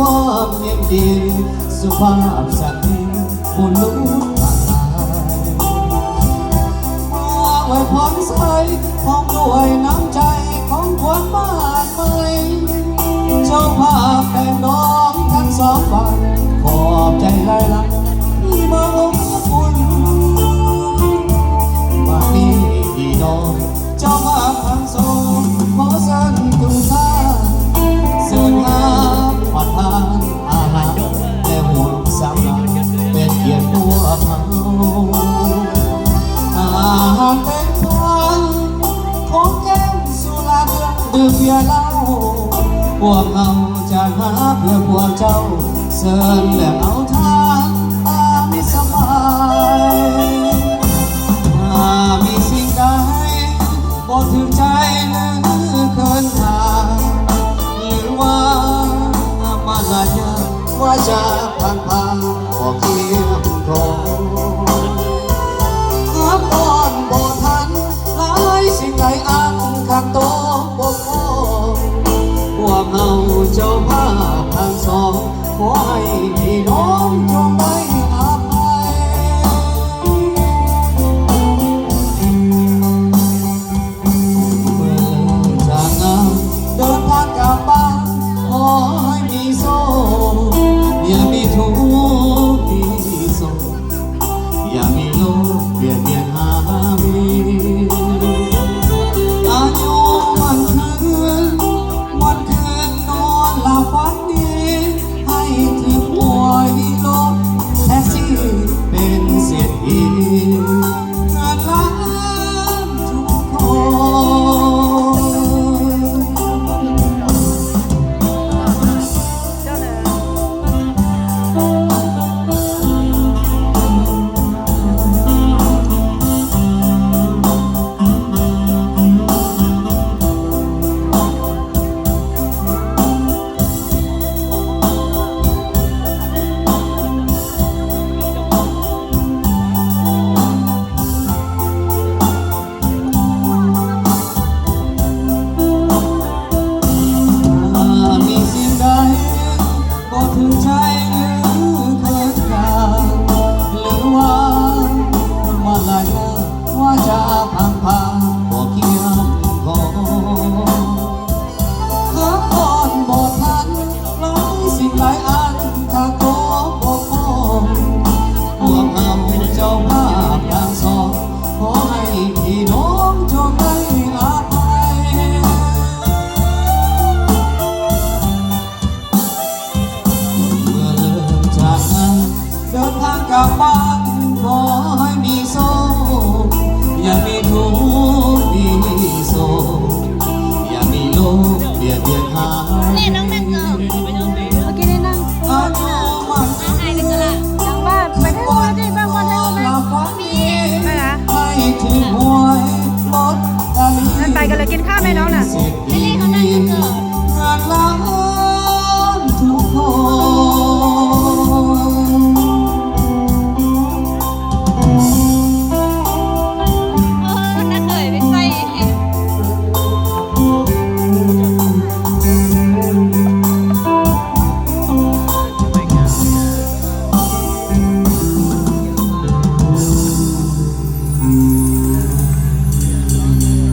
ຄວາມຍິນດີ ສຸພາບສັດດີ ບຸລຸດທັງຫຼາຍ ເພື່ອອວຍພອນໃສ່ ພ້ອມດ້ວຍນ້ຳໃຈ ຂອງຂວັນໝາກໄມ້ ເຈົ້າພາບແຕ່ງດອງທັງສອງຝ່າຍ ຂອບໃຈຫຼາຍໆ ທີ່ມາອົບອຸ່ນ ບາດນີ້ພີ່ນ້ອງ ເຈົ້າພາບທັງສອງ ຂໍເຊີນທຸກທ່ານ ເຊີນຮັບປະທານອາຫານ ແລະຮ່ວມສຳລານ ເປັນກຽດພວກເຮົາ ອາຫານເປັນທານ ຂອງແກ້ມສຸລາເຄື່ອງດື່ມເບຍເຫຼົ້າ ພວກເຮົາຈັດຫາເພື່ອພວກເຈົ້າ ເຊີນແລະເອົາທານຕາມສະບາຍ ຖ້າມີສິ່ງໃດ ບໍ່ຖືກໃຈຫຼືເຂີນຂ້ານ ຫຼືວ່າມາລະຍາດວາຈາຜ່ານຜ່ານ ບໍ່ຄຽມຂອງ ຫາກຕ້ອນບໍ່ທັນ ຫຼາຍສິ່ງຫຼາຍອັນ ຂັດຕໍ່ບົກຜ່ອງ ພວກເຮົາເຈົ້າພາບທັງສອງ ຂໍໃຫ້ພີ່ນ້ອງຈົ່ງໄດ້ອະໄພ ເມື່ອຈາກງານເດີນທາງກັບບ້ານ ຂໍໃຫ້ມີໂຊກ ຢ່າມີທຸກມີໂສກ ຢ່າມີໂລກບຽດບຽນຫາເວ ອາຍຸໝັ້ນຂືນ ໝົດຄືນນອນຫຼັບຝັນດີ ໃຫ້ຖືກຫວຍລົດແທັກຊີ ເປັນເສດຖີເງິນລ້ານທຸກຄົນ. ຖ້າມີສິ່ງໃດບໍ່ຖືກໃຈ ຫຼືເຂີນຂ້ານ ຫຼືວ່າມາລະຍາດວາຈາຜ່ານຜ່ານ ບໍ່ຄຽມຂໍ ຫາກຕ້ອນບໍ່ທັນ ຫຼາຍສິ່ງຫຼາຍອັນ ຂ້າກໍບໍ່ຂໍ ພວກເຮົາເຈົ້າພາບທັງສອງ ຂໍໃຫ້ພີ່ນ້ອງຈົ່ງໄດ້ອະໄພ ເມື່ອເລີ່ມຈາກງານ ເດີນທາງກັບບ້ານ ຂໍໃຫ້ມີໂຊກ ຢ່າມີທຸກມີໂສກ ຢ່າມີໂລກບຽດບຽນຫາ ເອີ ນ້ອງແມັກເກີ ເມື່ອກີ້ໄດ້ນັ່ງ ອາຍຸໝັ້ນ ອາຫານກັນລະ ຫຼັງບ້ານ ໄປທາງນັ້ນເດ້ ບ້ານ ບ້ານທາງນັ້ນ ໄປລະ ໃຫ້ຖືກຫວຍລົດຕາລີ ນັ້ນໄປກັນເລີຍ ກິນຂ້າວແມ່ນ້ອງນະ ເສດຖີເງິນລ້ານ